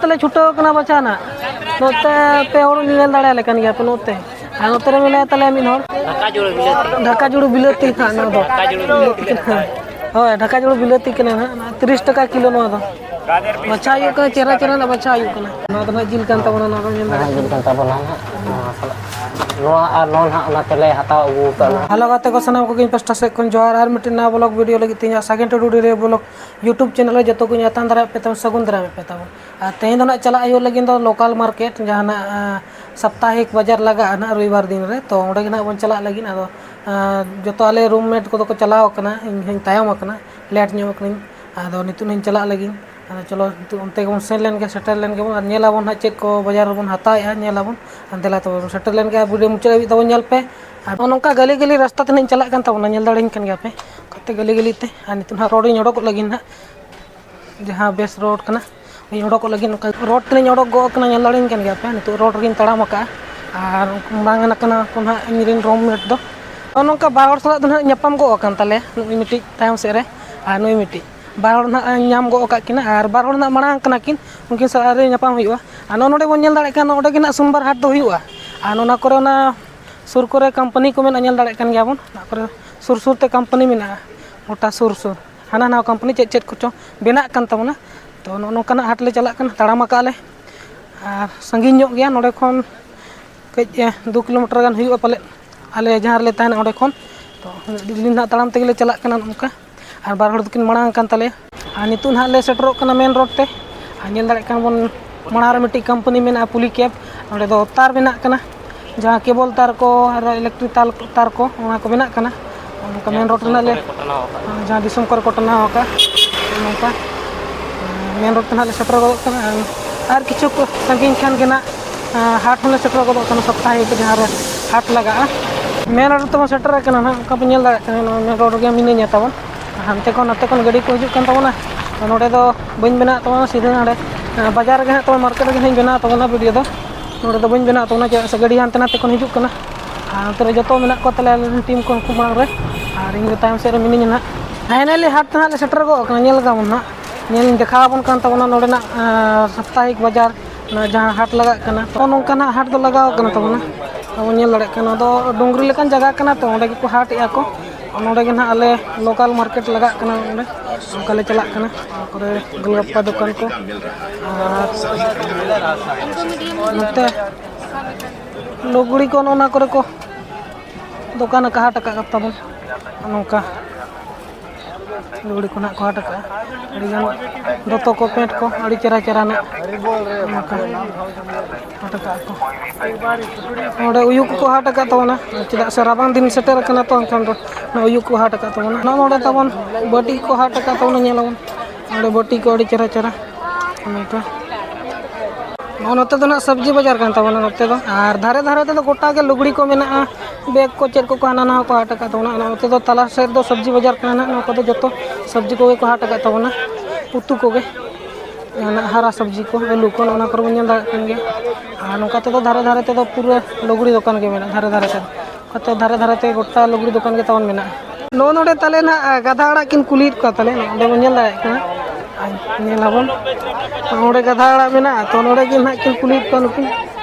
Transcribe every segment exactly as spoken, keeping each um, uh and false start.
ᱛᱟᱞᱮ ᱪᱷᱩᱴᱟᱹᱣ ᱠᱟᱱᱟ ᱵᱟᱪᱷᱟ ᱱᱟᱜ᱾ ᱱᱚᱛᱮ ᱯᱮ ᱦᱚᱲ ᱧᱮᱞ ᱫᱟᱲᱮᱭᱟᱞᱮ ᱠᱟᱱ ᱜᱮᱭᱟ ᱯᱮ ᱱᱚᱛᱮ᱾ ᱟᱨ ᱱᱚᱛᱮ ᱨᱮ ᱢᱮᱱᱟᱭ ᱛᱟᱞᱮᱭᱟ ᱢᱤᱫ ᱦᱚᱲ᱾ ᱰᱷᱟᱠᱟ ᱡᱩᱲᱩ ᱵᱤᱞᱟᱹᱛᱤ᱾ ᱰᱷᱟᱠᱟ ᱡᱩᱲᱩ ᱵᱤᱞᱟᱹᱛᱤ ᱱᱟᱜ ᱱᱚᱣᱟ ᱫᱚ᱾ ᱰᱷᱟᱠᱟ ᱡᱩᱲᱩ ᱵᱤᱞᱟᱹᱛᱤ ᱠᱟᱱᱟ᱾ ᱦᱳᱭ, ᱰᱷᱟᱠᱟ ᱡᱩᱲᱩ ᱵᱤᱞᱟᱹᱛᱤ ᱠᱟᱱᱟ ᱱᱟᱜ᱾ ᱛᱤᱨᱤᱥ ᱴᱟᱠᱟ ᱠᱤᱞᱳ ᱱᱚᱣᱟ ᱫᱚ᱾ ᱵᱟᱪᱷᱟ ᱦᱩᱭᱩᱜ ᱠᱟᱱᱟ, ᱪᱮᱦᱨᱟ ᱪᱮᱦᱨᱟ ᱨᱮᱱᱟᱜ ᱵᱟᱪᱷᱟ ᱦᱩᱭᱩᱜ ᱠᱟᱱᱟ᱾ ᱱᱚᱣᱟ ᱫᱚ ᱱᱟᱜ ᱡᱤᱞ ᱠᱟᱱ ᱛᱟᱵᱚᱱᱟ, ᱱᱚᱣᱟ ᱫᱚ ᱧᱮᱞ ᱫᱟᱲᱮᱭᱟᱜ ᱠᱟᱱᱟ᱾ ᱡᱤᱞ ᱠᱟᱱ ᱛᱟᱵᱚᱱᱟ ᱱᱟᱜ᱾ ᱱᱚᱣᱟ ᱥᱟᱞᱟᱜ ᱱᱚᱣᱟ ᱟᱨ ᱱᱚᱣᱟ ᱱᱟᱜ ᱚᱱᱟ ᱛᱮᱞᱮ ᱦᱟᱛᱟᱣ ᱟᱹᱜᱩ ᱠᱟᱜᱼᱟ᱾ ᱦᱮᱞᱳ ᱜᱟᱛᱮ ᱠᱚ ᱥᱟᱱᱟᱢ ᱠᱚᱜᱮ ᱤᱧ ᱯᱟᱥᱴᱟ ᱥᱮᱫ ᱠᱷᱚᱱ ᱡᱚᱦᱟᱨ᱾ ᱟᱨ ᱢᱤᱫᱴᱮᱱ ᱱᱟᱣᱟ ᱵᱞᱚᱜ ᱵᱷᱤᱰᱤᱭᱳ ᱞᱟᱹᱜᱤᱫ ᱛᱮ ᱤᱧᱟᱹᱜ ᱥᱟᱜᱮᱱ ᱴᱩᱰᱩ ᱰᱮ ᱵᱞᱚᱜ YouTube ᱪᱮᱱᱮᱞ ᱨᱮ ᱡᱚᱛᱚ ᱠᱚᱧ ᱟᱛᱟᱝ ᱫᱟᱨᱟᱢᱮᱫ ᱯᱮ ᱛᱟᱵᱚᱱ, ᱥᱟᱹᱜᱩᱱ ᱫᱟᱨᱟᱢᱮᱫ ᱯᱮ ᱛᱟᱵᱚᱱ᱾ ᱟᱨ ᱛᱮᱦᱮᱧ ᱫᱚ ᱱᱟᱜ ᱪᱟᱞᱟᱜ ᱦᱩᱭᱩᱜ ᱞᱟᱹᱜᱤᱫ ᱫᱚ ᱞᱳᱠᱟᱞ ᱢᱟᱨᱠᱮᱴ, ᱡᱟᱦᱟᱸ ᱱᱟᱜ, ᱟᱸ, ᱥᱟᱯᱛᱟᱦᱤᱠ ᱵᱟᱡᱟᱨ ᱞᱟᱜᱟᱜᱼᱟ ᱱᱟᱜ ᱨᱚᱵᱤᱵᱟᱨ ᱫᱤᱱ ᱨᱮ, ᱛᱚ ᱚᱸᱰᱮ ᱜᱮ ᱱᱟᱜ ᱵᱚᱱ ᱪᱟᱞᱟᱜ ᱞᱟᱹᱜᱤᱫ᱾ ᱟᱫᱚ, ᱟᱸ, ᱡᱚᱛᱚ ᱟᱞᱮ ᱨᱩᱢᱢᱮᱴ ᱠᱚᱫᱚ ᱠᱚ ᱪᱟᱞᱟᱣ ᱟᱠᱟᱱᱟ, ᱤᱧ ᱦᱚᱸᱧ ᱛᱟᱭᱚᱢ ᱟᱠᱟᱱᱟ, ᱞᱮᱴ ᱧᱚᱜ ᱟᱠᱟᱱᱟᱹᱧ᱾ ᱟᱫᱚ ᱱᱤᱛᱚᱜ ᱱᱟᱜ ᱤᱧ ᱪᱟᱞᱟᱜ ᱞᱟᱹᱜᱤᱫ᱾ ᱟᱫᱚ ᱪᱚᱞᱚ ᱱᱤᱛᱚᱜ ᱚᱱᱛᱮ ᱜᱮᱵᱚᱱ ᱥᱮᱱ ᱞᱮᱱ ᱜᱮ, ᱥᱮᱴᱮᱨ ᱞᱮᱱ ᱜᱮᱵᱚᱱ, ᱟᱨ ᱧᱮᱞ ᱟᱵᱚᱱ ᱱᱟᱜ ᱪᱮᱫ ᱠᱚ ᱵᱟᱡᱟᱨ ᱨᱮᱵᱚᱱ ᱦᱟᱛᱟᱣᱮᱫᱼᱟ, ᱧᱮᱞ ᱟᱵᱚᱱ᱾ ᱟᱨ ᱫᱮᱞᱟ ᱛᱚᱵᱮ ᱵᱚᱱ ᱥᱮᱴᱮᱨ ᱞᱮᱱ ᱜᱮ, ᱟᱨ ᱵᱷᱤᱰᱤᱭᱳ ᱢᱩᱪᱟᱹᱫ ᱦᱟᱹᱵᱤᱡ ᱛᱟᱵᱚᱱ ᱧᱮᱞ ᱯᱮ᱾ ᱟᱨ ᱱᱚᱜᱼᱚ ᱱᱚᱝᱠᱟ ᱜᱟᱹᱞᱤ ᱜᱟᱹᱞᱤ ᱨᱟᱥᱛᱟ ᱛᱮ ᱱᱟᱜ ᱤᱧ ᱪᱟᱞᱟᱜ ᱠᱟᱱ ᱛᱟᱵᱚᱱᱟ, ᱧᱮᱞ ᱫᱟᱲᱮᱭᱟᱹᱧ ᱠᱟᱱ ᱜᱮᱭᱟ ᱯᱮ᱾ ᱚᱱᱠᱟᱛᱮ ᱜᱟᱹᱞᱤ ᱜᱟᱹᱞᱤ ᱛᱮ, ᱟᱨ ᱱᱤᱛᱚᱜ ᱱᱟᱜ ᱨᱳᱰ ᱤᱧ ᱚᱰᱚᱠᱚᱜ ᱞᱟᱹᱜᱤᱫ ᱱᱟᱜ, ᱡᱟᱦᱟᱸ ᱵᱮᱥ ᱨᱳᱰ ᱠᱟᱱᱟ, ᱤᱧ ᱚᱰᱚᱠᱚᱜ ᱞᱟᱹᱜᱤᱫ᱾ ᱱᱚᱝᱠᱟ ᱨᱳᱰ ᱛᱮᱞᱤᱧ ᱚᱰᱚᱠ ᱜᱚᱫ ᱟᱠᱟᱱᱟ, ᱧᱮᱞ ᱫᱟᱲᱮᱭᱟᱹᱧ ᱠᱟᱱ ᱜᱮᱭᱟ ᱯᱮ᱾ ᱱᱤᱛᱚᱜ ᱨᱳᱰ ᱨᱮᱜᱮᱧ ᱛᱟᱲᱟᱢ ᱟᱠᱟᱫᱼᱟ, ᱟᱨ ᱵᱟᱝ ᱟᱠᱟᱱᱟ ᱠᱚ ᱱᱟᱜ ᱤᱧ ᱨᱮᱱ ᱨᱩᱢᱢᱮᱴ ᱫᱚ᱾ ᱱᱚᱜᱼᱚ ᱱᱚᱝᱠᱟ ᱵᱟᱨ ᱦᱚᱲ ᱥᱟᱞᱟᱜ ᱫᱚ ᱱᱟᱜ ᱧᱟᱯᱟᱢ ᱜᱚᱫ ᱟᱠᱟᱱ ᱛᱟᱞᱮᱭᱟ, ᱱᱩᱭ ᱢᱤᱫᱴᱤᱡ ᱛᱟᱭᱚᱢ ᱥᱮᱫ ᱨᱮ, ᱟᱨ ᱱᱩᱭ ᱢᱤᱫᱴᱤᱡ᱾ ᱵᱟᱨ ᱦᱚᱲ ᱱᱟᱜ ᱧᱟᱢ ᱜᱚᱫ ᱟᱠᱟᱫ ᱠᱤᱱᱟ, ᱟᱨ ᱵᱟᱨ ᱦᱚᱲ ᱱᱟᱜ ᱢᱟᱲᱟᱝ ᱠᱟᱱᱟ ᱠᱤᱱ, ᱩᱱᱠᱤᱱ ᱥᱟᱞᱟᱜ ᱟᱹᱣᱨᱤ ᱧᱟᱯᱟᱢ ᱦᱩᱭᱩᱜᱼᱟ᱾ ᱟᱨ ᱱᱚᱜᱼᱚ ᱱᱚᱰᱮ ᱵᱚᱱ ᱧᱮᱞ ᱫᱟᱲᱮᱭᱟᱜ ᱠᱟᱱᱟ, ᱚᱸᱰᱮ ᱜᱮ ᱱᱟᱜ ᱥᱳᱢᱵᱟᱨ ᱦᱟᱴ ᱫᱚ ᱦᱩᱭᱩᱜᱼᱟ᱾ ᱟᱨ ᱱᱚᱜᱼᱚ ᱱᱚᱣᱟ ᱠᱚᱨᱮ, ᱚᱱᱟ ᱥᱩᱨ ᱠᱚᱨᱮ ᱠᱳᱢᱯᱟᱱᱤ ᱠᱚ ᱢᱮᱱᱟᱜᱼᱟ, ᱧᱮᱞ ᱫᱟᱲᱮᱭᱟᱜ ᱠᱟᱱ ᱜᱮᱭᱟ ᱵᱚᱱ᱾ ᱚᱱᱟ ᱠᱚᱨᱮ ᱥᱩᱨ ᱥᱩᱨ ᱛᱮ ᱠᱳᱢᱯᱟᱱᱤ ᱢᱮᱱᱟᱜᱼᱟ, ᱜᱚᱴᱟ ᱥᱩᱨ ᱥᱩᱨ᱾ ᱦᱟᱱᱟ ᱱᱟᱣᱟ ᱠᱳᱢᱯᱟᱱᱤ ᱪᱮᱫ ᱪᱮᱫ ᱠᱚᱪᱚ ᱵᱮᱱᱟᱜ ᱠᱟᱱ ᱛᱟᱵᱚᱱᱟ᱾ ᱛᱚ, ᱱᱚᱜᱼᱚ ᱱᱚᱝᱠᱟᱱᱟᱜ ᱦᱟᱴ ᱞᱮ ᱪᱟᱞᱟᱜ ᱠᱟᱱᱟ, ᱛᱟᱲᱟᱢ ᱟᱠᱟᱫ ᱞᱮ᱾ ᱟᱨ ᱥᱟᱺᱜᱤᱧ ᱧᱚᱜ ᱜᱮᱭᱟ ᱱᱚᱰᱮ ᱠᱷᱚᱱ, ᱠᱟᱹᱡ, ᱮ, ᱫᱩ ᱠᱤᱞᱳᱢᱤᱴᱟᱨ ᱜᱟᱱ ᱦᱩᱭᱩᱜᱼᱟ ᱯᱟᱞᱮᱫ, ᱟᱞᱮ ᱡᱟᱦᱟᱸ ᱨᱮᱞᱮ ᱛᱟᱦᱮᱱᱟ ᱚᱸᱰᱮ ᱠᱷᱚᱱ᱾ ᱛᱚ, ᱩᱱᱟᱹᱜ ᱫᱤᱱ ᱱᱟᱜ ᱛᱟᱲᱟᱢ ᱛᱮᱜᱮ ᱞᱮ ᱪᱟᱞᱟᱜ ᱠᱟᱱᱟ ᱱᱚᱝᱠᱟ᱾ ᱟᱨ ᱵᱟᱨ ᱦᱚᱲ ᱫᱚᱠᱤᱱ ᱢᱟᱲᱟᱝ ᱟᱠᱟᱱ ᱛᱟᱞᱮᱭᱟ᱾ ᱟᱨ ᱱᱤᱛᱚᱜ ᱱᱟᱦᱟᱜ ᱞᱮ ᱥᱮᱴᱮᱨᱚᱜ ᱠᱟᱱᱟ ᱢᱮᱱ ᱨᱳᱰ ᱛᱮ᱾ ᱟᱨ ᱧᱮᱞ ᱫᱟᱲᱮᱭᱟᱜ ᱠᱟᱱ ᱵᱚᱱ, ᱢᱟᱲᱟᱝ ᱨᱮ ᱢᱤᱫᱴᱤᱡ ᱠᱳᱢᱯᱟᱱᱤ ᱢᱮᱱᱟᱜᱼᱟ, ᱯᱩᱞᱤ ᱠᱮᱵᱽ᱾ ᱱᱚᱸᱰᱮ ᱫᱚ ᱛᱟᱨ ᱵᱮᱱᱟᱜ ᱠᱟᱱᱟ, ᱡᱟᱦᱟᱸ ᱠᱮᱵᱚᱞ ᱛᱟᱨ ᱠᱚ ᱟᱨ ᱤᱞᱮᱠᱴᱨᱤᱠ ᱛᱟᱨ, ᱛᱟᱨ ᱠᱚ, ᱚᱱᱟ ᱠᱚ ᱵᱮᱱᱟᱜ ᱠᱟᱱᱟ᱾ ᱚᱱᱠᱟ ᱢᱮᱱ ᱨᱳᱰ ᱨᱮᱱᱟᱜ ᱞᱮ, ᱡᱟᱦᱟᱸ ᱫᱤᱥᱚᱢ ᱠᱚᱨᱮ ᱠᱚ ᱴᱟᱱᱟᱣ ᱟᱠᱟᱫᱼᱟ, ᱱᱚᱝᱠᱟ ᱢᱮᱱ ᱨᱳᱰ ᱛᱮ ᱱᱟᱦᱟᱜ ᱞᱮ ᱥᱮᱴᱮᱨ ᱜᱚᱫᱚᱜ ᱠᱟᱱᱟ᱾ ᱟᱨ, ᱟᱨ ᱠᱤᱪᱷᱩ ᱠᱚ ᱥᱟᱺᱜᱤᱧ ᱠᱷᱟᱱ ᱜᱮ ᱱᱟᱦᱟᱜ, ᱟᱸ, ᱦᱟᱴ ᱦᱚᱸᱞᱮ ᱥᱮᱴᱮᱨ ᱜᱚᱫᱚᱜ ᱠᱟᱱᱟ, ᱥᱚᱯᱛᱟᱦᱤᱠ ᱡᱟᱦᱟᱸ ᱨᱮ ᱦᱟᱴ ᱞᱟᱜᱟᱜᱼᱟ᱾ ᱢᱮᱱ ᱨᱳᱰ ᱛᱮᱵᱚᱱ ᱥᱮᱴᱮᱨ ᱟᱠᱟᱱᱟ ᱱᱟᱦᱟᱜ, ᱚᱱᱠᱟ ᱵᱚᱱ ᱧᱮᱞ ᱫᱟᱲᱮᱭᱟᱜ ᱠᱟᱱᱟ, ᱱᱚᱣᱟ ᱢᱮᱱ ᱨᱳᱰ ᱨᱮᱜᱮ ᱢᱤᱱᱟᱹᱧᱟ ᱛᱟᱵᱚᱱ᱾ ᱦᱟᱱᱛᱮ ᱠᱷᱚᱱ ᱱᱟᱛᱮ ᱠᱷᱚᱱ ᱜᱟᱹᱰᱤ ᱠᱚ ᱦᱤᱡᱩᱜ ᱠᱟᱱ ᱛᱟᱵᱚᱱᱟ᱾ ᱱᱚᱰᱮ ᱫᱚ ᱵᱟᱹᱧ ᱵᱮᱱᱟᱣ ᱛᱟᱵᱚᱱᱟ, ᱥᱤᱫᱷᱟᱹ ᱦᱟᱸᱰᱮ, ᱟᱸ, ᱵᱟᱡᱟᱨ ᱨᱮᱜᱮ ᱦᱟᱸᱜ ᱛᱟᱵᱚᱱ ᱢᱟᱨᱠᱮᱴ ᱨᱮᱜᱮ ᱦᱟᱸᱜ ᱤᱧ ᱵᱮᱱᱟᱣ ᱛᱟᱵᱚᱱᱟ ᱵᱷᱤᱰᱤᱭᱳ ᱫᱚ᱾ ᱱᱚᱰᱮ ᱫᱚ ᱵᱟᱹᱧ ᱵᱮᱱᱟᱣ ᱛᱟᱵᱚᱱᱟ, ᱪᱮᱫᱟᱜ ᱥᱮ ᱜᱟᱹᱰᱤ ᱦᱟᱱᱛᱮ ᱱᱟᱛᱮ ᱠᱷᱚᱱ ᱦᱤᱡᱩᱜ ᱠᱟᱱᱟ᱾ ᱟᱨ ᱱᱚᱛᱮ ᱨᱮ ᱡᱚᱛᱚ ᱢᱮᱱᱟᱜ ᱠᱚᱣᱟ ᱛᱟᱞᱮ ᱟᱞᱮ ᱨᱮᱱ ᱴᱤᱢ ᱠᱚ ᱩᱱᱠᱩ ᱢᱟᱲᱟᱝ ᱨᱮ, ᱟᱨ ᱤᱧ ᱫᱚ ᱛᱟᱭᱚᱢ ᱥᱮᱫ ᱨᱮ ᱢᱤᱱᱟᱹᱧᱟ ᱱᱟᱦᱟᱜ᱾ ᱯᱷᱟᱭᱱᱟᱞᱤ ᱦᱟᱴ ᱛᱮ ᱱᱟᱦᱟᱜ ᱞᱮ ᱥᱮᱴᱮᱨ ᱜᱚᱫ ᱟᱠᱟᱱᱟ, ᱧᱮᱞ ᱠᱟᱜ ᱵᱚᱱ ᱱᱟᱦᱟᱜ᱾ ᱧᱮᱞ ᱫᱮᱠᱷᱟᱣ ᱟᱵᱚᱱ ᱠᱟᱱ ᱛᱟᱵᱚᱱᱟ ᱱᱚᱰᱮᱱᱟᱜ, ᱟᱸ, ᱥᱟᱯᱛᱟᱦᱤᱠ ᱵᱟᱡᱟᱨ, ᱚᱱᱟ ᱡᱟᱦᱟᱸ ᱦᱟᱴ ᱞᱟᱜᱟᱜ ᱠᱟᱱᱟ, ᱛᱚ ᱱᱚᱝᱠᱟᱱᱟᱜ ᱦᱟᱴ ᱫᱚ ᱞᱟᱜᱟᱣ ᱠᱟᱱᱟ ᱛᱟᱵᱚᱱᱟ᱾ ᱟᱵᱚ ᱧᱮᱞ ᱫᱟᱲᱮᱭᱟᱜ ᱠᱟᱱᱟ, ᱱᱚᱣᱟ ᱫᱚ ᱰᱩᱝᱨᱤ ᱞᱮᱠᱟᱱ ᱡᱟᱭᱜᱟ ᱠᱟᱱᱟ, ᱛᱚ ᱚᱸᱰᱮ ᱜᱮᱠᱚ ᱦᱟᱴ ᱮᱜᱼᱟ ᱠᱚ᱾ ᱱᱚᱰᱮ ᱜᱮ ᱱᱟᱦᱟᱜ ᱟᱞᱮ local market ᱞᱟᱜᱟᱜ ᱠᱟᱱᱟ, ᱚᱸᱰᱮ ᱚᱱᱠᱟ ᱞᱮ ᱪᱟᱞᱟᱜ ᱠᱟᱱᱟ᱾ ᱚᱱᱟ ᱠᱚᱨᱮ ᱜᱳᱞᱜᱟᱯᱯᱟ ᱫᱚᱠᱟᱱ ᱠᱚ, ᱟᱨ ᱱᱚᱛᱮ ᱞᱩᱜᱽᱲᱤ ᱠᱚ ᱱᱚᱜᱼᱚ ᱱᱟ ᱠᱚᱨᱮ ᱠᱚ ᱫᱚᱠᱟᱱ ᱟᱠᱟᱫ, ᱦᱟᱴ ᱟᱠᱟᱫ ᱛᱟᱵᱚᱱ ᱱᱚᱝᱠᱟ᱾ ᱞᱩᱜᱽᱲᱤ ᱠᱚ ᱱᱟᱦᱟᱜ ᱠᱚ ᱦᱟᱴ ᱟᱠᱟᱫᱼᱟ᱾ ᱟᱹᱰᱤᱜᱟᱱ ᱫᱚᱛᱚ ᱠᱚ, ᱯᱮᱱᱴ ᱠᱚ, ᱟᱹᱰᱤ ᱪᱮᱦᱨᱟ ᱪᱮᱦᱨᱟ ᱱᱟᱜ ᱱᱚᱝᱠᱟ ᱦᱟᱴ ᱟᱠᱟᱫᱼᱟ ᱠᱚ᱾ ᱱᱚᱰᱮ ᱩᱭᱩ ᱠᱚᱠᱚ ᱦᱟᱴ ᱟᱠᱟᱫ ᱛᱟᱵᱚᱱᱟ, ᱪᱮᱫᱟᱜ ᱥᱮ ᱨᱟᱵᱟᱝ ᱫᱤᱱ ᱥᱮᱴᱮᱨ ᱟᱠᱟᱱᱟ ᱛᱚ, ᱮᱱᱠᱷᱟᱱ ᱫᱚ ᱱᱚᱣᱟ ᱩᱭᱩ ᱠᱚ ᱦᱟᱴ ᱟᱠᱟᱫ ᱛᱟᱵᱚᱱᱟ᱾ ᱱᱚᱜᱼᱚ ᱱᱚᱰᱮ ᱛᱟᱵᱚᱱ ᱵᱟᱹᱴᱤ ᱠᱚ ᱦᱟᱴ ᱟᱠᱟᱫ ᱛᱟᱵᱚᱱᱟ, ᱧᱮᱞ ᱟᱵᱚᱱ ᱱᱚᱰᱮ ᱵᱟᱹᱴᱤ ᱠᱚ ᱟᱹᱰᱤ ᱪᱮᱦᱨᱟ ᱪᱮᱦᱨᱟ ᱱᱚᱝᱠᱟ᱾ ᱱᱚᱜᱼᱚ ᱱᱚᱛᱮ ᱫᱚ ᱱᱟᱜ ᱥᱚᱵᱽᱡᱤ ᱵᱟᱡᱟᱨ ᱠᱟᱱ ᱛᱟᱵᱚᱱᱟ ᱱᱚᱛᱮ ᱫᱚ, ᱟᱨ ᱫᱷᱟᱨᱮ ᱫᱷᱟᱨᱮ ᱛᱮᱫᱚ ᱜᱚᱴᱟ ᱜᱮ ᱞᱩᱜᱽᱲᱤ ᱠᱚ ᱢᱮᱱᱟᱜᱼᱟ, ᱵᱮᱜᱽ ᱠᱚ ᱪᱮᱫ ᱠᱚᱠᱚ ᱦᱟᱱᱟ ᱱᱟᱣᱟ ᱠᱚ ᱦᱟᱴ ᱟᱠᱟᱫ ᱛᱟᱵᱚᱱᱟ᱾ ᱱᱚᱛᱮ ᱫᱚ ᱛᱟᱞᱟ ᱥᱮᱫ ᱫᱚ ᱥᱚᱵᱽᱡᱤ ᱵᱟᱡᱟᱨ ᱠᱟᱱᱟ ᱱᱟᱜ, ᱱᱚᱣᱟ ᱠᱚᱫᱚ ᱡᱚᱛᱚ ᱥᱚᱵᱽᱡᱤ ᱠᱚᱜᱮ ᱠᱚ ᱦᱟᱴ ᱟᱠᱟᱫ ᱛᱟᱵᱚᱱᱟ, ᱩᱛᱩ ᱠᱚᱜᱮ, ᱡᱟᱦᱟᱱᱟᱜ ᱦᱟᱨᱟ ᱥᱚᱵᱽᱡᱤ ᱠᱚ, ᱟᱹᱞᱩ ᱠᱚ, ᱱᱚᱜᱼᱚ ᱱᱚᱣᱟ ᱠᱚᱨᱮ ᱵᱚᱱ ᱧᱮᱞ ᱫᱟᱲᱮᱭᱟᱜ ᱠᱟᱱ ᱜᱮᱭᱟ᱾ ᱟᱨ ᱱᱚᱝᱠᱟ ᱛᱮᱫᱚ ᱫᱷᱟᱨᱮ ᱫᱷᱟᱨᱮ ᱛᱮᱫᱚ ᱯᱩᱨᱟᱹ ᱞᱩᱜᱽᱲᱤ ᱫᱚᱠᱟᱱ ᱜᱮ ᱢᱮᱱᱟᱜᱼᱟ, ᱫᱷᱟᱨᱮ ᱫᱷᱟᱨᱮ ᱛᱮᱫᱚ᱾ ᱱᱚᱛᱮ ᱫᱷᱟᱨᱮ ᱫᱷᱟᱨᱮ ᱛᱮ ᱜᱚᱴᱟ ᱞᱩᱜᱽᱲᱤ ᱫᱚᱠᱟᱱ ᱜᱮ ᱛᱟᱵᱚᱱ ᱢᱮᱱᱟᱜᱼᱟ᱾ ᱱᱚᱜᱼᱚ ᱱᱚᱰᱮ ᱛᱟᱞᱮ ᱱᱟᱦᱟᱜ ᱜᱟᱫᱷᱟ ᱟᱲᱟᱜ ᱠᱤᱱ ᱠᱩᱞᱤᱭᱮᱫ ᱠᱚᱣᱟ ᱛᱟᱞᱮ, ᱱᱚᱰᱮ ᱵᱚᱱ ᱧᱮᱞ ᱫᱟᱲᱮᱭᱟᱜ ᱠᱟᱱᱟ᱾ ᱟᱨ ᱧᱮᱞ ᱟᱵᱚᱱ, ᱱᱚᱰᱮ ᱜᱟᱫᱷᱟ ᱟᱲᱟᱜ ᱢᱮᱱᱟᱜᱼᱟ, ᱛᱚ ᱱᱚᱰᱮ ᱜᱮ ᱱᱟᱦᱟᱜ ᱠᱤᱱ ᱠᱩᱞᱤᱭᱮᱫ ᱠᱚᱣᱟ ᱱᱩᱠᱤᱱ᱾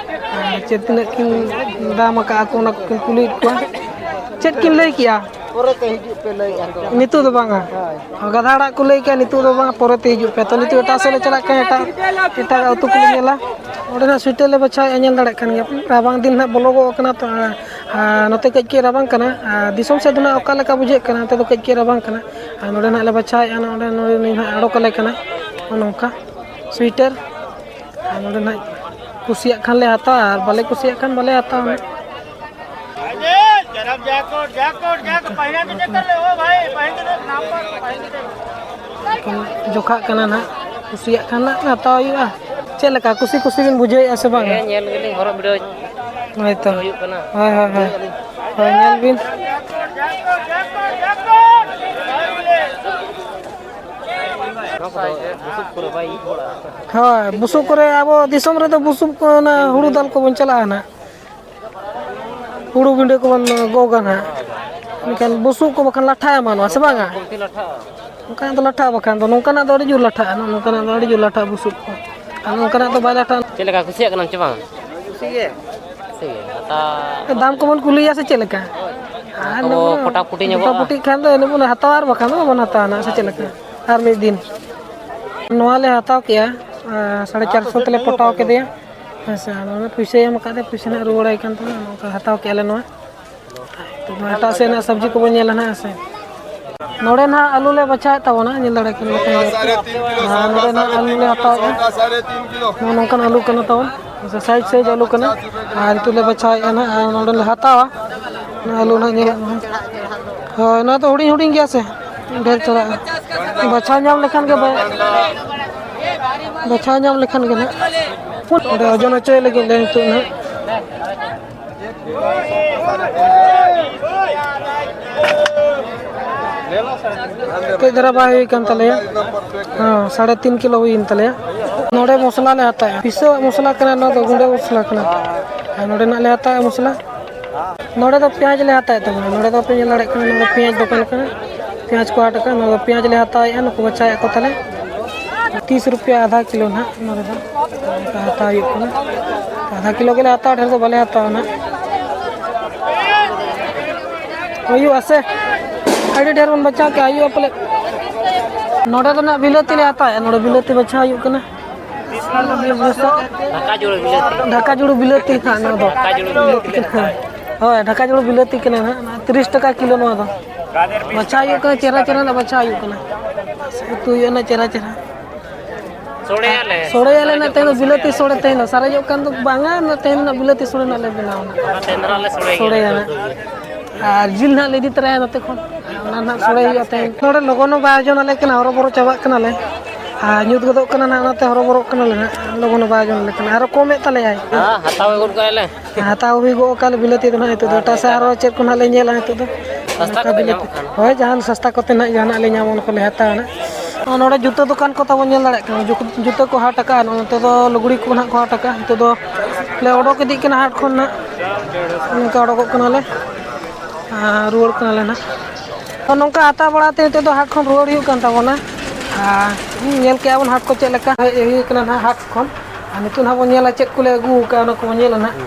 ᱟᱨ ᱪᱮᱫ ᱛᱤᱱᱟᱹᱜ ᱠᱤᱱ ᱫᱟᱢ ᱟᱠᱟᱫᱼᱟ ᱠᱚ, ᱚᱱᱟ ᱠᱚᱠᱤᱱ ᱠᱩᱞᱤᱭᱮᱫ ᱠᱚᱣᱟ᱾ ᱪᱮᱫ ᱠᱤᱱ ᱞᱟᱹᱭ ᱠᱮᱜᱼᱟ? ᱯᱚᱨᱮᱛᱮ ᱦᱤᱡᱩᱜ ᱯᱮ ᱞᱟᱹᱭᱮᱫᱼᱟ ᱠᱚ᱾ ᱱᱤᱛᱚᱜ ᱫᱚ ᱵᱟᱝᱟ᱾ ᱦᱳᱭ᱾ ᱜᱟᱫᱷᱟ ᱟᱲᱟᱜ ᱠᱚ ᱞᱟᱹᱭ ᱠᱮᱜᱼᱟ, ᱱᱤᱛᱚᱜ ᱫᱚ ᱵᱟᱝᱟ, ᱯᱚᱨᱮᱛᱮ ᱦᱤᱡᱩᱜ ᱯᱮ᱾ ᱛᱚ ᱱᱤᱛᱚᱜ ᱮᱴᱟᱜ ᱥᱮᱫ ᱞᱮ ᱪᱟᱞᱟᱜ ᱠᱟᱱᱟ, ᱮᱴᱟᱜ, ᱮᱴᱟᱜᱟᱜ ᱩᱛᱩ ᱠᱚᱞᱮ ᱧᱮᱞᱟ᱾ ᱚᱸᱰᱮ ᱱᱟᱜ ᱥᱩᱭᱮᱴᱟᱨ ᱞᱮ ᱵᱟᱪᱷᱟᱣᱮᱫᱼᱟ, ᱧᱮᱞ ᱫᱟᱲᱮᱭᱟᱜ ᱠᱟᱱ ᱜᱮᱭᱟ ᱯᱮ, ᱨᱟᱵᱟᱝ ᱫᱤᱱ ᱱᱟᱜ ᱵᱚᱞᱚ ᱜᱚᱜ ᱠᱟᱱᱟ ᱛᱚ, ᱟᱨ ᱱᱚᱛᱮ ᱠᱟᱹᱡ ᱠᱟᱹᱡ ᱨᱟᱵᱟᱝ ᱠᱟᱱᱟ᱾ ᱟᱨ ᱫᱤᱥᱚᱢ ᱥᱮᱫ ᱫᱚ ᱱᱟᱜ ᱚᱠᱟ ᱞᱮᱠᱟ ᱵᱩᱡᱷᱟᱹᱜ ᱠᱟᱱᱟ, ᱱᱚᱛᱮ ᱫᱚ ᱠᱟᱹᱡ ᱠᱟᱹᱡ ᱨᱟᱵᱟᱝ ᱠᱟᱱᱟ᱾ ᱟᱨ ᱱᱚᱰᱮ ᱱᱟᱜ ᱞᱮ ᱵᱟᱪᱷᱟᱣᱮᱫᱼᱟ, ᱱᱚᱰᱮ ᱱᱩᱭ, ᱱᱩᱭ ᱱᱟᱜ ᱟᱲᱚᱠ ᱟᱞᱮ ᱠᱟᱱᱟ, ᱱᱚᱜᱼᱚ ᱱᱚᱝᱠᱟ ᱥᱩᱭᱮᱴᱟᱨ᱾ ᱟᱨ ᱱᱚᱰᱮ ᱱᱟᱜ ᱠᱩᱥᱤᱭᱟᱜ ᱠᱷᱟᱱ ᱞᱮ ᱦᱟᱛᱟᱣᱟ, ᱟᱨ ᱵᱟᱞᱮ ᱠᱩᱥᱤᱭᱟᱜ ᱠᱷᱟᱱ ᱵᱟᱞᱮ ᱦᱟᱛᱟᱣᱟ᱾ ᱡᱚᱠᱷᱟᱜ ᱠᱟᱱᱟ ᱱᱟᱦᱟᱜ, ᱠᱩᱥᱤᱭᱟᱜ ᱠᱷᱟᱱ ᱱᱟᱜ ᱦᱟᱛᱟᱣ ᱦᱩᱭᱩᱜᱼᱟ᱾ ᱪᱮᱫ ᱞᱮᱠᱟ, ᱠᱩᱥᱤ ᱠᱩᱥᱤ ᱵᱤᱱ ᱵᱩᱡᱷᱟᱹᱣᱮᱫᱼᱟ ᱥᱮ ᱵᱟᱝᱟ? ᱦᱮᱸ, ᱧᱮᱞ ᱜᱮᱞᱤᱧ ᱦᱚᱨᱚᱜ ᱵᱤᱰᱟᱹᱣ᱾ ᱦᱳᱭ ᱛᱚ᱾ ᱦᱩᱭᱩᱜ ᱠᱟᱱᱟ᱾ ᱦᱳᱭ, ᱦᱳᱭ, ᱦᱳᱭ᱾ ᱦᱳᱭ, ᱧᱮᱞ ᱵᱤᱱ᱾ ᱱᱚᱣᱟ ᱠᱚᱫᱚ ᱵᱩᱥᱩᱵ ᱠᱚᱨᱮ ᱵᱟᱭ ᱤᱭᱟᱹ ᱵᱟᱲᱟᱜᱼᱟ᱾ ᱦᱳᱭ, ᱵᱩᱥᱩᱵ ᱠᱚᱨᱮ, ᱟᱵᱚ ᱫᱤᱥᱚᱢ ᱨᱮᱫᱚ ᱵᱩᱥᱩᱵ ᱠᱚ, ᱚᱱᱟ ᱦᱩᱲᱩ ᱫᱟᱞ ᱠᱚᱵᱚᱱ ᱪᱟᱞᱟᱜᱼᱟ ᱱᱟᱦᱟᱜ᱾ ᱦᱩᱲᱩ ᱵᱤᱸᱰᱟᱹ ᱠᱚᱵᱚᱱ ᱜᱚᱜᱟ ᱱᱟᱦᱟᱜ᱾ ᱮᱱᱠᱷᱟᱱ ᱵᱩᱥᱩᱵ ᱠᱚ ᱵᱟᱠᱷᱟᱱ ᱞᱟᱴᱷᱟᱭᱟ ᱢᱟ ᱱᱚᱣᱟ, ᱥᱮ ᱵᱟᱝᱟ? ᱠᱚᱢᱛᱮ ᱞᱟᱴᱷᱟᱜᱼᱟ᱾ ᱚᱱᱠᱟᱱᱟᱜ ᱫᱚ ᱞᱟᱴᱷᱟᱜᱼᱟ, ᱵᱟᱠᱷᱟᱱ ᱫᱚ ᱱᱚᱝᱠᱟᱱᱟᱜ ᱫᱚ ᱟᱹᱰᱤ ᱡᱳᱨ ᱞᱟᱴᱷᱟᱜᱼᱟ, ᱱᱚᱜᱼᱚ ᱱᱚᱝᱠᱟᱱᱟᱜ ᱫᱚ ᱟᱹᱰᱤ ᱡᱳᱨ ᱞᱟᱴᱷᱟᱜᱼᱟ ᱵᱩᱥᱩᱵ ᱠᱚ, ᱟᱨ ᱱᱚᱝᱠᱟᱱᱟᱜ ᱫᱚ ᱵᱟᱭ ᱞᱟᱴᱷᱟᱜᱼᱟ᱾ ᱪᱮᱫ ᱞᱮᱠᱟ, ᱠᱩᱥᱤᱭᱟᱜ ᱠᱟᱱᱟᱢ ᱥᱮ ᱵᱟᱝ? ᱠᱩᱥᱤ ᱜᱮ᱾ ᱠᱩᱥᱤ ᱜᱮ᱾ ᱦᱟᱛᱟᱣ ᱫᱟᱢ ᱠᱚᱵᱚᱱ ᱠᱩᱞᱤᱭᱟ ᱥᱮ ᱪᱮᱫ ᱞᱮᱠᱟ? ᱟᱨ ᱠᱚ ᱱᱚᱜᱼᱚ ᱯᱚᱴᱟᱯᱩᱴᱤ ᱧᱚᱜᱚᱜᱼᱟ᱾ ᱯᱚᱴᱟᱯᱩᱴᱤᱜ ᱠᱷᱟᱱ ᱫᱚ ᱮᱱ ᱵᱚᱱ ᱦᱟᱛᱟᱣᱟ, ᱟᱨ ᱵᱟᱠᱷᱟᱱ ᱫᱚ ᱵᱟᱵᱚᱱ ᱦᱟᱛᱟᱣᱟ ᱱᱟᱜ, ᱥᱮ ᱪᱮᱫ ᱞᱮᱠᱟ? ᱟᱨ ᱢᱤᱫ ᱫᱤᱱ ᱱᱚᱣᱟ ᱞᱮ ᱦᱟᱛᱟᱣ ᱠᱮᱜᱼᱟ, ᱟᱨ ᱥᱟᱲᱮ ᱪᱟᱨᱥᱚ ᱛᱮᱞᱮ ᱯᱚᱴᱟᱣ ᱠᱮᱫᱮᱭᱟ᱾ ᱦᱮᱸ ᱥᱮ, ᱟᱫᱚ ᱚᱱᱟ ᱯᱩᱭᱥᱟᱹᱭ ᱮᱢ ᱟᱠᱟᱫ ᱛᱮ ᱯᱩᱭᱥᱟᱹ ᱱᱟᱜ ᱨᱩᱣᱟᱹᱲᱟᱭ ᱠᱟᱱ ᱛᱟᱦᱮᱱᱟ, ᱱᱚᱝᱠᱟ ᱦᱟᱛᱟᱣ ᱠᱮᱜᱼᱟ ᱞᱮ ᱱᱚᱣᱟ᱾ ᱛᱚᱵᱮ ᱮᱴᱟᱜ ᱥᱮᱫ ᱨᱮᱱᱟᱜ ᱥᱚᱵᱽᱡᱤ ᱠᱚᱵᱚᱱ ᱧᱮᱞᱟ ᱱᱟᱦᱟᱜ, ᱦᱮᱸ ᱥᱮ᱾ ᱱᱚᱰᱮ ᱱᱟᱦᱟᱜ ᱟᱹᱞᱩ ᱞᱮ ᱵᱟᱪᱷᱟᱣᱮᱫ ᱛᱟᱵᱚᱱᱟ, ᱧᱮᱞ ᱫᱟᱲᱮᱭᱟᱜ ᱠᱟᱱ ᱜᱮᱭᱟ ᱯᱮ᱾ ᱟᱨ ᱱᱚᱰᱮ ᱱᱟᱦᱟᱜ ᱟᱹᱞᱩ ᱞᱮ ᱦᱟᱛᱟᱣᱮᱫᱼᱟ᱾ ᱱᱚᱜᱼᱚ ᱱᱚᱝᱠᱟᱱ ᱟᱹᱞᱩ ᱠᱟᱱᱟ ᱛᱟᱵᱚᱱ, ᱥᱟᱭᱤᱡᱽ ᱥᱟᱭᱤᱡᱽ ᱟᱹᱞᱩ ᱠᱟᱱᱟ᱾ ᱟᱨ ᱱᱤᱛᱚᱜ ᱞᱮ ᱵᱟᱪᱷᱟᱣᱮᱫᱼᱟ ᱱᱟᱦᱟᱜ, ᱟᱨ ᱱᱚᱰᱮ ᱞᱮ ᱦᱟᱛᱟᱣᱟ᱾ ᱱᱚᱣᱟ ᱟᱹᱞᱩ ᱱᱟᱦᱟᱜ ᱧᱮᱞᱚᱜ ᱠᱟᱱᱟ᱾ ᱦᱳᱭ, ᱱᱚᱣᱟ ᱫᱚ ᱦᱩᱰᱤᱧ ᱦᱩᱰᱤᱧ ᱜᱮᱭᱟ ᱥᱮ, ᱰᱷᱮᱨ ᱪᱟᱞᱟᱜᱼᱟ᱾ ᱵᱟᱪᱷᱟᱣ ᱧᱟᱢ ᱞᱮᱠᱷᱟᱱ ᱜᱮ ᱵᱟ-, ᱵᱟᱪᱷᱟᱣ ᱧᱟᱢ ᱞᱮᱠᱷᱟᱱ ᱜᱮ ᱱᱟᱦᱟᱜ᱾ ᱚᱸᱰᱮ ᱳᱡᱚᱱ ᱦᱚᱪᱚᱭ ᱞᱟᱹᱜᱤᱫ ᱞᱮ ᱱᱤᱛᱚᱜ ᱱᱟᱦᱟᱜ᱾ ᱠᱟᱹᱡ ᱫᱷᱟᱨᱟ ᱵᱟᱭ ᱦᱩᱭ ᱠᱟᱱ ᱛᱟᱞᱮᱭᱟ᱾ ᱦᱮᱸ, ᱥᱟᱲᱮ ᱛᱤᱱ ᱠᱤᱞᱳ ᱦᱩᱭᱮᱱ ᱛᱟᱞᱮᱭᱟ᱾ ᱱᱚᱰᱮ ᱢᱚᱥᱞᱟ ᱞᱮ ᱦᱟᱛᱟᱣᱟ, ᱯᱤᱥᱟᱹᱣᱟᱜ ᱢᱚᱥᱞᱟ ᱠᱟᱱᱟ, ᱱᱚᱣᱟ ᱫᱚ ᱜᱩᱸᱰᱟᱹ ᱢᱚᱥᱞᱟ ᱠᱟᱱᱟ᱾ ᱟᱨ ᱱᱚᱰᱮᱱᱟᱜ ᱞᱮ ᱦᱟᱛᱟᱣᱟ ᱢᱚᱥᱞᱟ, ᱱᱚᱰᱮ ᱫᱚ ᱯᱮᱸᱭᱟᱡᱽ ᱞᱮ ᱦᱟᱛᱟᱣᱮᱫ ᱛᱟᱵᱚᱱᱟ᱾ ᱱᱚᱰᱮ ᱫᱚ ᱯᱮ ᱧᱮᱞ ᱫᱟᱲᱮᱭᱟᱜ ᱠᱟᱱᱟ, ᱱᱚᱰᱮ ᱯᱮᱸᱭᱟᱡᱽ ᱫᱚᱠᱟᱱ ᱠᱟᱱᱟ, ᱯᱮᱸᱭᱟᱡᱽ ᱠᱚ ᱦᱟᱴ ᱟᱠᱟᱫ, ᱱᱚᱰᱮ ᱯᱮᱸᱭᱟᱡᱽ ᱞᱮ ᱦᱟᱛᱟᱣᱮᱫᱼᱟ, ᱱᱩᱠᱩ ᱵᱟᱪᱷᱟᱣᱮᱫ ᱠᱚ ᱛᱟᱞᱮ᱾ ᱛᱤᱥ ᱨᱩᱯᱤᱭᱟ ᱟᱫᱷᱟ ᱠᱤᱞᱳ ᱱᱟᱦᱟᱜ, ᱱᱚᱰᱮ ᱫᱚ ᱚᱱᱠᱟ ᱦᱟᱛᱟᱣ ᱦᱩᱭᱩᱜ ᱠᱟᱱᱟ᱾ ᱟᱫᱷᱟ ᱠᱤᱞᱳ ᱜᱮᱞᱮ ᱦᱟᱛᱟᱣᱟ, ᱰᱷᱮᱨ ᱫᱚ ᱵᱟᱞᱮ ᱦᱟᱛᱟᱣᱟ ᱱᱟᱦᱟᱜ᱾ ᱦᱩᱭᱩᱜᱼᱟ ᱥᱮ, ᱟᱹᱰᱤ ᱰᱷᱮᱨ ᱵᱚᱱ ᱵᱟᱪᱷᱟᱣ ᱠᱮᱜᱼᱟ, ᱦᱩᱭᱩᱜᱼᱟ ᱯᱟᱞᱮ᱾ ᱱᱚᱰᱮ ᱫᱚ ᱱᱟᱦᱟᱜ ᱵᱤᱞᱟᱹᱛᱤ ᱞᱮ ᱦᱟᱛᱟᱣᱮᱫᱼᱟ, ᱱᱚᱰᱮ ᱵᱤᱞᱟᱹᱛᱤ ᱵᱟᱪᱷᱟᱣ ᱦᱩᱭᱩᱜ ᱠᱟᱱᱟ᱾ ᱰᱷᱟᱠᱟ ᱡᱩᱲᱩ ᱵᱤᱞᱟᱹᱛᱤ᱾ ᱰᱷᱟᱠᱟ ᱡᱩᱲᱩ ᱵᱤᱞᱟᱹᱛᱤ ᱱᱟᱦᱟᱜ ᱱᱚᱣᱟ ᱫᱚ᱾ ᱰᱷᱟᱠᱟ ᱡᱩᱲᱩ ᱵᱤᱞᱟᱹᱛᱤ᱾ ᱦᱳᱭ, ᱰᱷᱟᱠᱟ ᱡᱩᱲᱩ ᱵᱤᱞᱟᱹᱛᱤ ᱠᱟᱱᱟ ᱱᱟᱦᱟᱜ, ᱛᱤᱨᱤᱥ ᱴᱟᱠᱟ ᱠᱤᱞᱳ ᱱᱚᱣᱟ ᱫᱚ᱾ ᱵᱟᱪᱷᱟᱣ ᱦᱩᱭᱩᱜ ᱠᱟᱱᱟ, ᱪᱮᱦᱨᱟ ᱪᱮᱦᱨᱟ ᱱᱟᱜ ᱵᱟᱪᱷᱟᱣ ᱦᱩᱭᱩᱜ ᱠᱟᱱᱟ᱾ ᱩᱛᱩ ᱦᱩᱭᱩᱜᱼᱟ ᱱᱟᱜ ᱪᱮᱦᱨᱟ ᱪᱮᱦᱨᱟ᱾ ᱥᱚᱲᱮᱭᱟᱞᱮ᱾ ᱥᱚᱲᱮᱭᱟᱞᱮ ᱱᱟᱜ ᱛᱮᱦᱮᱧ ᱫᱚ ᱵᱤᱞᱟᱹᱛᱤ ᱥᱚᱲᱮ, ᱛᱮᱦᱮᱧ ᱫᱚ ᱥᱟᱨᱮᱡᱚᱜ ᱠᱟᱱ ᱫᱚ ᱵᱟᱝᱟ, ᱱᱟᱜ ᱛᱮᱦᱮᱧ ᱫᱚ ᱱᱟᱜ ᱵᱤᱞᱟᱹᱛᱤ ᱥᱚᱲᱮ ᱱᱟᱜ ᱞᱮ ᱵᱮᱱᱟᱣᱟ ᱱᱟᱜ᱾ ᱚᱱᱟ ᱛᱮᱦᱮᱧ ᱫᱚ ᱱᱟᱜ ᱞᱮ ᱥᱚᱲᱮ ᱜᱮᱭᱟ᱾ ᱥᱚᱲᱮᱭᱟ ᱱᱟᱜ᱾ ᱟᱨ ᱡᱤᱞ ᱱᱟᱜ ᱞᱮ ᱤᱫᱤ ᱛᱚᱨᱟᱭᱟ ᱱᱚᱛᱮ ᱠᱷᱚᱱ, ᱚᱱᱟ ᱱᱟᱜ ᱥᱚᱲᱮ ᱦᱩᱭᱩᱜᱼᱟ ᱛᱮᱦᱮᱧ᱾ ᱱᱚᱰᱮ ᱞᱚᱜᱚᱱ ᱦᱚᱸ ᱵᱟᱭ ᱳᱡᱚᱱ ᱟᱞᱮ ᱠᱟᱱᱟ, ᱦᱚᱨᱚᱵᱚᱨᱚ ᱪᱟᱵᱟᱜ ᱠᱟᱱᱟᱞᱮ᱾ ᱟᱨ ᱧᱩᱛ ᱜᱚᱫᱚᱜ ᱠᱟᱱᱟ ᱱᱟᱜ, ᱚᱱᱟᱛᱮ ᱦᱚᱨᱚᱵᱚᱨᱚᱜ ᱠᱟᱱᱟᱞᱮ ᱱᱟᱜ, ᱞᱚᱜᱚᱱ ᱦᱚᱸ ᱵᱟᱭ ᱳᱡᱚᱱ ᱟᱞᱮ ᱠᱟᱱᱟ᱾ ᱟᱨᱚ ᱠᱚᱢᱮᱫ ᱛᱟᱞᱮᱭᱟᱭ᱾ ᱦᱮᱸ, ᱦᱟᱛᱟᱣ ᱟᱹᱜᱩ ᱠᱟᱜᱼᱟ ᱞᱮ᱾ ᱦᱟᱛᱟᱣ ᱦᱩᱭ ᱜᱚᱫ ᱠᱟᱜ ᱞᱮ ᱵᱤᱞᱟᱹᱛᱤ ᱫᱚ ᱱᱟᱦᱟᱜ ᱱᱤᱛᱚᱜ ᱫᱚ᱾ ᱮᱴᱟᱜ ᱥᱮᱫ ᱟᱨᱚ ᱪᱮᱫ ᱠᱚ ᱱᱟᱦᱟᱜ ᱞᱮ ᱧᱮᱞᱟ ᱱᱤᱛᱚᱜ ᱫᱚ᱾ ᱥᱟᱥᱛᱟ ᱚᱱᱠᱟ ᱠᱚᱛᱮ ᱵᱤᱞᱟᱹᱛᱤ᱾ ᱧᱟᱢᱚᱜ ᱠᱷᱟᱱ᱾ ᱦᱳᱭ, ᱡᱟᱦᱟᱱ ᱥᱟᱥᱛᱟ ᱠᱚᱛᱮ ᱱᱟᱦᱟᱜ ᱡᱟᱦᱟᱱᱟᱜ ᱞᱮ ᱧᱟᱢᱟ, ᱚᱱᱟ ᱠᱚᱞᱮ ᱦᱟᱛᱟᱣᱟ ᱱᱟᱦᱟᱜ᱾ ᱱᱚᱰᱮ ᱡᱩᱛᱟᱹ ᱫᱚᱠᱟᱱ ᱠᱚ ᱛᱟᱵᱚᱱ ᱧᱮᱞ ᱫᱟᱲᱮᱭᱟᱜ ᱠᱟᱱᱟ, ᱡᱩ-, ᱡᱩᱛᱟᱹ ᱠᱚ ᱦᱟᱴ ᱟᱠᱟᱫᱼᱟ᱾ ᱱᱚᱛᱮ ᱫᱚ ᱞᱩᱜᱽᱲᱤ ᱠᱚ ᱱᱟᱦᱟᱜ ᱠᱚ ᱦᱟᱴ ᱟᱠᱟᱫᱼᱟ᱾ ᱱᱤᱛᱚᱜ ᱫᱚ ᱞᱮ ᱚᱰᱚᱠ ᱤᱫᱤᱜ ᱠᱟᱱᱟ ᱦᱟᱴ ᱠᱷᱚᱱ ᱱᱟᱦᱟᱜ᱾ ᱱᱚᱝᱠᱟ ᱚᱰᱚᱠᱚᱜ ᱠᱟᱱᱟᱞᱮ ᱟᱨ ᱨᱩᱣᱟᱹᱲ ᱠᱟᱱᱟᱞᱮ ᱱᱟᱦᱟᱜ᱾ ᱱᱚᱝᱠᱟ ᱦᱟᱛᱟᱣ ᱵᱟᱲᱟ ᱛᱮ ᱱᱤᱛᱚᱜ ᱫᱚ ᱦᱟᱴ ᱠᱷᱚᱱ ᱨᱩᱣᱟᱹᱲ ᱦᱩᱭᱩᱜ ᱠᱟᱱ ᱛᱟᱵᱚᱱᱟ᱾ ᱟᱨ ᱧᱮᱞ ᱠᱮᱜᱼᱟ ᱵᱚᱱ ᱦᱟᱴ ᱠᱚ ᱪᱮᱫ ᱞᱮᱠᱟ ᱦᱮᱡ ᱦᱩᱭ ᱠᱟᱱᱟ ᱱᱟᱦᱟᱜ ᱦᱟᱴ ᱠᱷᱚᱱ᱾ ᱟᱨ ᱱᱤᱛᱚᱜ ᱱᱟᱦᱟᱜ ᱵᱚᱱ ᱧᱮᱞᱟ ᱪᱮᱫ ᱠᱚᱞᱮ ᱟᱹᱜᱩ ᱟᱠᱟᱫᱼᱟ, ᱚᱱᱟ ᱠᱚᱵᱚᱱ ᱧᱮᱞᱟ ᱱᱟᱦᱟᱜ᱾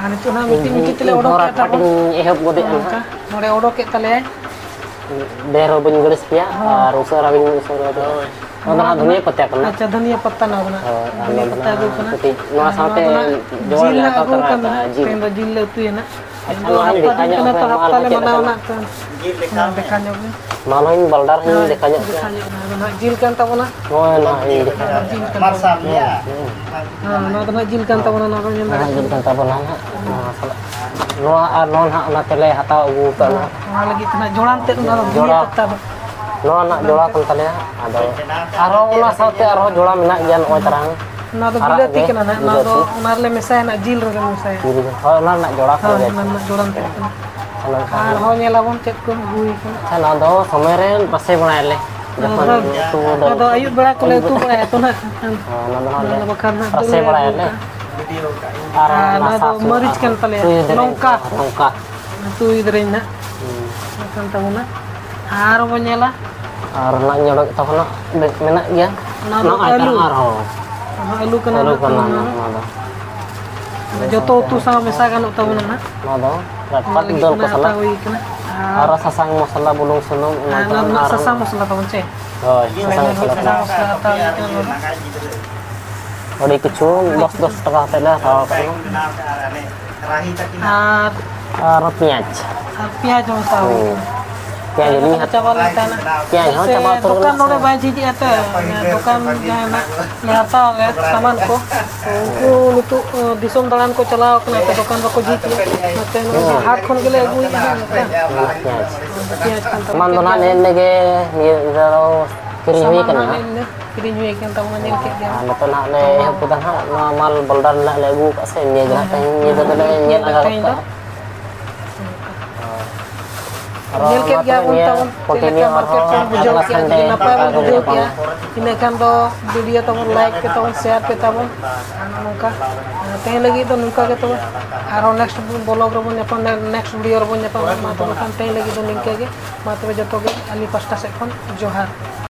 ᱟᱨ ᱱᱤᱛᱚᱜ ᱱᱟᱦᱟᱜ ᱢᱤᱫᱴᱤᱡ ᱢᱤᱫᱴᱤᱡ ᱛᱮᱞᱮ ᱤᱧ ᱦᱚᱸ ᱚᱰᱚᱠᱮᱫ ᱨᱟᱯᱟᱜ ᱛᱟᱵᱚᱱ᱾ ᱤᱧ ᱮᱦᱚᱵ ᱜᱚᱫᱮᱜᱼᱟ ᱱᱚᱝᱠᱟ ᱱᱟᱦᱟᱜ᱾ ᱱᱚᱰᱮ ᱚᱰᱚᱠᱮᱫ ᱛᱟᱞᱮᱭᱟᱭ᱾ ᱰᱷᱮᱨ ᱦᱚᱸ ᱵᱟᱹᱧ ᱜᱟᱹᱲᱤᱥ ᱯᱮᱭᱟ᱾ ᱦᱚᱸ᱾ ᱟᱨ ᱩᱥᱟᱹᱨᱟ ᱵᱤᱱ ᱩᱥᱟᱹᱨᱟ ᱫᱚ᱾ ᱱᱚᱣᱟ ᱫᱚ ᱱᱟᱦᱟᱜ ᱫᱷᱩᱱᱤᱭᱟᱹ ᱯᱟᱛᱟ ᱠᱟᱱᱟ᱾ ᱟᱪᱪᱷᱟ, ᱫᱷᱩᱱᱤᱭᱟᱹ ᱯᱟᱛᱟ ᱱᱚᱣᱟ ᱫᱚ ᱱᱟᱦᱟᱜ᱾ ᱦᱳᱭ, ᱟᱨ ᱫᱷᱩᱱᱤᱭᱟᱹ ᱱᱚᱣᱟ ᱫᱚ ᱯᱟᱛᱟ ᱟᱹᱜᱩ ᱱᱟᱦᱟᱜ ᱠᱟᱱᱟ᱾ ᱠᱟᱹᱴᱤᱡ ᱱᱚᱣᱟ ᱟᱨ ᱥᱟᱶᱛᱮ ᱱᱚᱣᱟ ᱫᱚ ᱱᱟᱦᱟᱜ ᱡᱚᱢᱟᱜ ᱡᱤᱞ ᱞᱮ ᱱᱟᱦᱟᱜ ᱦᱟᱛᱟᱣ ᱟᱹᱜᱩ ᱛᱚᱨᱟ ᱠᱟᱱᱟ, ᱠᱟᱜᱼᱟ, ᱡᱤᱞ᱾ ᱟᱪᱪᱷᱟ, ᱛᱮᱦᱮᱧ ᱱᱚᱣᱟ ᱫᱚ ᱦᱚᱸᱧ ᱡᱤᱞ ᱞᱮ ᱫᱮᱠᱷᱟ ᱩᱛᱩᱭᱟ ᱧᱚᱜ ᱯᱮ, ᱱᱟᱦᱟᱜ᱾ ᱢᱟ ᱛᱮᱦᱮᱧ ᱫᱚ ᱞᱟᱹᱭ ᱡᱤᱞ ᱞᱮ ᱛᱟᱞᱟᱝ ᱩᱛᱩᱭᱟ ᱢᱮ᱾ ᱱᱟᱦᱟᱜ᱾ ᱡᱤᱞ ᱫᱮᱠᱷᱟᱣ ᱦᱚᱸ, ᱢᱮ᱾ ᱫᱮᱠᱷᱟ ᱧᱚᱜ ᱢᱮ᱾ ᱢᱟ ᱱᱚᱣᱟᱧ ᱵᱚᱞᱰᱟᱨ ᱦᱚᱸᱧ ᱦᱳᱭ, ᱫᱮᱠᱷᱟ ᱧᱚᱜ ᱯᱮᱭᱟ᱾ ᱫᱮᱠᱷᱟ ᱧᱚᱜ ᱢᱮ᱾ ᱟᱫᱚ ᱱᱟᱦᱟᱜ ᱡᱤᱞ ᱠᱟᱱ ᱛᱟᱵᱚᱱᱟ᱾ ᱱᱚᱜᱼᱚᱭ ᱱᱟᱦᱟᱜ ᱤᱧ ᱫᱮᱠᱷᱟ ᱧᱚᱜ ᱯᱮᱭᱟ᱾ ᱡᱤᱞ ᱠᱟᱱ ᱛᱟᱵᱚᱱᱟ᱾ ᱦᱮᱸ, ᱱᱚᱣᱟ ᱫᱚ ᱱᱟᱦᱟᱜ ᱡᱤᱞ ᱠᱟᱱ ᱛᱟᱵᱚᱱᱟ, ᱱᱚᱣᱟ ᱫᱚ ᱧᱮᱞ ᱫᱟᱲᱮᱭᱟᱜ ᱠᱟᱱᱟ᱾ ᱡᱤᱞ ᱠᱟᱱ ᱛᱟᱵᱚᱱᱟ ᱱᱟᱦᱟᱜ᱾ ᱱᱚᱣᱟ ᱥᱟᱞᱟᱜ, ᱱᱚᱣᱟ ᱟᱨ ᱱᱚᱣᱟ ᱱᱟᱦᱟᱜ ᱚᱱᱟ ᱛᱮᱞᱮ ᱦᱟᱛᱟᱣ ᱟᱹᱜᱩ ᱟᱠᱟᱫᱼᱟ ᱱᱟᱦᱟᱜ᱾ ᱚᱱᱟ ᱞᱟᱹᱜᱤᱫ ᱛᱮ ᱱᱟᱦᱟᱜ ᱡᱚᱲᱟᱱ ᱛᱮᱫ ᱚᱱᱟ ᱫᱚ ᱫᱷᱩᱱᱤᱭᱟᱹ ᱡᱚᱲᱟ, ᱯᱟᱛᱟ ᱫᱚ᱾ ᱱᱚᱣᱟ ᱨᱮᱱᱟᱜ ᱡᱚᱲᱟ ᱠᱟᱱ ᱛᱟᱞᱮᱭᱟ᱾ ᱟᱫᱚ ᱟᱨᱦᱚᱸ ᱚᱱᱟ ᱥᱟᱶᱛᱮ ᱟᱨᱦᱚᱸ ᱡᱚᱲᱟ ᱢᱮᱱᱟᱜ ᱜᱮᱭᱟ, ᱱᱚᱜᱼᱚᱭ ᱛᱟᱨᱟᱝ ᱚᱱᱟ ᱫᱚ ᱟᱨᱟᱜ ᱵᱤᱞᱟᱹᱛᱤ ᱜᱮ, ᱠᱟᱱᱟ ᱱᱟᱦᱟᱜ, ᱚᱱᱟ ᱫᱚ ᱵᱤᱞᱟᱹᱛᱤ᱾ ᱚᱱᱟ ᱨᱮᱞᱮ ᱢᱮᱥᱟᱭᱟ ᱱᱟᱦᱟᱜ, ᱡᱤᱞ ᱨᱮᱞᱮ ᱢᱮᱥᱟᱭᱟ᱾ ᱡᱤᱞ ᱨᱮ, ᱦᱳᱭ, ᱚᱱᱟ ᱨᱮᱱᱟᱜ ᱡᱚᱲᱟ ᱠᱟᱱ ᱦᱳᱭ, ᱜᱮᱭᱟ᱾ ᱚᱱᱟ ᱨᱮᱱᱟᱜ ᱡᱚᱲᱟᱱ ᱛᱮᱫ ᱠᱟᱱᱟ᱾ ᱚᱱᱮ ᱚᱱᱠᱟ᱾ ᱟᱨᱦᱚᱸ ᱧᱮᱞᱟᱵᱚᱱ ᱪᱮᱫ ᱠᱚ ᱦᱩᱭ ᱠᱟᱱᱟ᱾ ᱟᱪᱪᱷᱟ, ᱱᱚᱣᱟ ᱫᱚ ᱥᱚᱢᱚᱭ ᱨᱮ ᱨᱟᱥᱮ ᱵᱟᱲᱟᱭᱟᱞᱮ᱾ ᱡᱚᱠᱷᱚᱱ ᱟᱫᱚ, ᱩᱛᱩ ᱫᱚ ᱟᱫᱚ ᱟᱹᱭᱩᱵ ᱵᱮᱲᱟ ᱠᱚᱞᱮ ᱩᱛᱩ ᱵᱟᱲᱟᱭᱟ ᱛᱚ ᱱᱟᱦᱟᱜ᱾ ᱦᱳᱭ, ᱚᱱᱟ ᱫᱚ ᱱᱟᱦᱟᱜ ᱚᱱᱟ ᱞᱮ ᱫᱚ ᱵᱟᱠᱷᱟᱱ ᱱᱟᱦᱟᱜ ᱨᱟᱥᱮ ᱫᱟᱹᱞ ᱞᱮ ᱵᱟᱲᱟᱭᱟᱞᱮ᱾ ᱟᱹᱜᱩ ᱠᱟᱜᱼᱟ᱾ ᱟᱨ ᱟᱨ ᱚᱱᱟ ᱱᱚᱣᱟ ᱫᱚ ᱥᱟᱥ ᱢᱟᱹᱨᱤᱪ ᱠᱟᱱ ᱛᱟᱞᱮᱭᱟ, ᱥᱩᱭ ᱫᱮᱨᱮᱧ ᱞᱚᱝᱠᱟ᱾ ᱱᱚᱝᱠᱟ᱾ ᱥᱩᱭ ᱫᱮᱨᱮᱧ ᱱᱟᱦᱟᱜ᱾ ᱦᱩᱸ᱾ ᱚᱱᱟ ᱠᱟᱱ ᱛᱟᱵᱚᱱᱟ᱾ ᱟᱨ ᱵᱚᱱ ᱧᱮᱞᱟ᱾ ᱟᱨ ᱱᱟᱜ ᱧᱮᱞᱚᱜ ᱛᱟᱵᱚᱱᱟ, ᱢᱮᱱᱟᱜ ᱜᱮᱭᱟ᱾ ᱚᱱᱟ ᱫᱚ ᱱᱚᱜᱼᱚᱭ ᱛᱟᱨᱟ ᱟᱹᱞᱩ᱾ ᱟᱨᱦᱚᱸ᱾ ᱚᱱᱟ ᱟᱹᱞᱩ ᱠᱟᱱᱟ ᱟᱹᱞᱩ ᱱᱟᱜ ᱠᱟᱱᱟ ᱛᱟᱵᱚᱱᱟ᱾ ᱱᱚᱣᱟ ᱫᱚ᱾ ᱡᱚᱛᱚ ᱩᱛᱩ ᱥᱟᱶ ᱢᱮᱥᱟ ᱜᱟᱱᱚᱜ ᱛᱟᱵᱚᱱᱟ ᱱᱟᱜ᱾ ᱱᱚᱣᱟ ᱫᱚ ᱚᱱᱟ ᱯᱟᱛ ᱞᱟᱹᱜᱤᱫ ᱫᱟᱹᱞ ᱠᱚ ᱚᱱᱟ ᱦᱟᱛᱟᱣ ᱥᱟᱞᱟᱜ᱾ ᱦᱩᱭ ᱠᱟᱱᱟ᱾ ᱟᱨ ᱟᱨ ᱥᱟᱥᱟᱝ ᱢᱚᱥᱞᱟ, ᱵᱩᱞᱩᱝ, ᱥᱩᱱᱩᱢ, ᱮᱢᱟᱱ ᱟᱨ ᱱᱚᱣᱟ ᱛᱮᱢᱟᱱ ᱫᱚ ᱱᱟᱜ ᱟᱨ ᱥᱟᱥᱟᱝ ᱢᱚᱥᱞᱟ ᱛᱟᱵᱚᱱ ᱪᱮ? ᱦᱳᱭ, ᱦᱳᱭ, ᱥᱟᱥᱟᱝ ᱱᱚᱣᱟ ᱢᱚᱥᱞᱟ ᱫᱚ ᱠᱟᱱᱟ᱾ ᱥᱟᱥᱟᱝ ᱢᱚᱥᱞᱟ ᱦᱟᱛᱟᱣ ᱦᱩᱭ ᱠᱟᱱᱟ ᱱᱚᱣᱟ ᱫᱚ᱾ ᱟᱹᱰᱤ ᱠᱤᱪᱷᱩ ᱟᱹᱰᱤ ᱫᱚᱥ ᱠᱤᱪᱷᱩ᱾ ᱫᱚᱥ ᱴᱟᱠᱟ ᱠᱟᱛᱮ ᱞᱮ ᱦᱟᱛᱟᱣ ᱟᱠᱟᱫᱟ᱾ ᱟᱨ ᱟᱨ ᱯᱮᱸᱭᱟᱡᱽ᱾ ᱟᱨ ᱯᱮᱸᱭᱟᱡᱽ ᱦᱚᱸ ᱦᱟᱛᱟᱣ ᱦᱩᱭ ᱦᱩᱸ᱾ ᱠᱟᱱᱟ᱾ ᱯᱮᱸᱭᱟᱡᱽ ᱯᱮᱸᱭᱟᱡᱽ ᱦᱚᱸᱞᱤᱧ ᱦᱚᱸ ᱦᱟᱛᱟᱣ ᱪᱟᱵᱟ ᱞᱮᱱ ᱛᱟᱦᱮᱱᱟ᱾ ᱯᱮᱸᱭᱟᱡᱽ ᱪᱮᱫᱟᱜ ᱦᱚᱸ ᱥᱮ ᱪᱟᱵᱟ ᱩᱛᱟᱹᱨ ᱫᱚᱠᱟᱱ ᱠᱟᱱᱟ ᱥᱮ᱾ ᱱᱚᱰᱮ ᱵᱟᱭ ᱡᱷᱤᱡ ᱮᱫᱼᱟ ᱛᱚ, ᱚᱱᱟ ᱫᱚᱠᱟᱱ ᱡᱟᱦᱟᱸ ᱱᱟᱜ ᱞᱮ ᱦᱟᱛᱟᱣ ᱞᱮᱫ ᱥᱟᱢᱟᱱ ᱠᱚ, ᱩᱱᱠᱩ ᱱᱤᱛᱚᱜ, ᱚ, ᱫᱤᱥᱚᱢ ᱫᱟᱬᱟᱱ ᱠᱚ ᱪᱟᱞᱟᱣ ᱠᱟᱱᱟ, ᱛᱚ ᱫᱚᱠᱟᱱ ᱵᱟᱠᱚ ᱡᱷᱤᱡ ᱮᱫᱼᱟ᱾ ᱱᱚᱛᱮ ᱱᱚᱜᱼᱚᱭ ᱦᱩᱸ᱾ ᱦᱟᱴ ᱠᱷᱚᱱ ᱜᱮᱞᱮ ᱟᱹᱜᱩᱭᱮᱫᱼᱟ ᱦᱟᱸᱜ ᱱᱚᱝᱠᱟ᱾ ᱯᱮᱸᱭᱟᱡᱽ᱾ ᱯᱮᱸᱭᱟᱡᱽ ᱠᱟᱱ ᱛᱟᱵᱚᱱᱟ, ᱥᱟᱢᱟᱱ ᱪᱮᱫ ᱫᱚ ᱱᱟᱜ ᱜᱮ ᱱᱮᱜᱼᱮ ᱱᱤᱭᱟᱹ ᱫᱷᱟᱣ ᱠᱤᱨᱤᱧ ᱦᱩᱭ ᱥᱟᱢᱟᱱ ᱠᱟᱱᱟ ᱱᱟᱜ ᱱᱟᱜ᱾ ᱱᱮᱜᱼᱮ ᱱᱤᱭᱟᱹ ᱠᱤᱨᱤᱧ ᱦᱩᱭ ᱠᱟᱱ ᱛᱟᱵᱚᱱᱟ, ᱧᱮᱞ ᱠᱮᱫ ᱜᱮᱭᱟ᱾ ᱟᱨ ᱱᱤᱛᱚᱜ ᱱᱟᱜ ᱞᱮ ᱛᱚ ᱮᱦᱚᱵ ᱠᱮᱫᱟ ᱱᱟᱜ, ᱱᱚᱣᱟ ᱢᱟᱞ ᱵᱚᱞᱰᱟᱨ ᱨᱮᱱᱟᱜ ᱞᱮ ᱟᱹᱜᱩ ᱟᱠᱟᱫ ᱥᱮ, ᱱᱤᱭᱟᱹ ᱜᱮ ᱱᱟᱜ ᱦᱮᱸ, ᱛᱮᱦᱮᱧ ᱧᱤᱫᱟᱹ ᱫᱚᱞᱮ ᱧᱮᱞ ᱟᱸᱜᱟ ᱜᱚᱫ ᱛᱮᱦᱮᱧ ᱫᱚ᱾ ᱠᱟᱜᱼᱟ᱾ ᱦᱳᱭ᱾ ᱧᱮᱞ ᱠᱮᱫ ᱜᱮᱭᱟ ᱵᱚᱱ ᱛᱟᱵᱚᱱ ᱪᱮᱫ ᱞᱮᱠᱟ ᱢᱟᱨᱠᱮᱴ ᱠᱚ ᱵᱩᱡᱷᱟᱹᱣ ᱠᱮᱜᱼᱟ, ᱡᱩᱫᱤ ᱱᱟᱯᱟᱭ ᱵᱚᱱ ᱵᱩᱡᱷᱟᱹᱣ ᱠᱮᱜᱼᱟ, ᱤᱱᱟᱹ ᱠᱷᱟᱱ ᱫᱚ ᱵᱷᱤᱰᱤᱭᱳ ᱛᱟᱵᱚᱱ ᱞᱟᱭᱤᱠ ᱯᱮ ᱛᱟᱵᱚᱱ, ᱥᱮᱭᱟᱨ ᱯᱮ ᱛᱟᱵᱚᱱ᱾ ᱟᱨ ᱱᱚᱝᱠᱟ ᱛᱮᱦᱮᱧ ᱞᱟᱹᱜᱤᱫ ᱫᱚ ᱱᱚᱝᱠᱟ ᱜᱮ ᱛᱚᱵᱮ, ᱟᱨᱦᱚᱸ ᱱᱮᱠᱥᱴ ᱵᱞᱚᱜ ᱨᱮᱵᱚᱱ ᱧᱟᱯᱟᱢ, ᱱᱮᱠᱥᱴ ᱵᱷᱤᱰᱤᱭᱳ ᱨᱮᱵᱚᱱ ᱧᱟᱯᱟᱢᱟ᱾ ᱢᱟ ᱛᱚᱵᱮ ᱠᱷᱟᱱ ᱛᱮᱦᱮᱧ ᱞᱟᱹᱜᱤᱫ ᱫᱚ ᱱᱤᱝᱠᱟᱹ ᱜᱮ᱾ ᱢᱟ ᱛᱚᱵᱮ ᱡᱚᱛᱚ ᱜᱮ ᱟᱹᱞᱤᱧ ᱯᱟᱥᱴᱟ ᱥᱮᱫ ᱠᱷᱚᱱ ᱡᱚᱦᱟᱨ᱾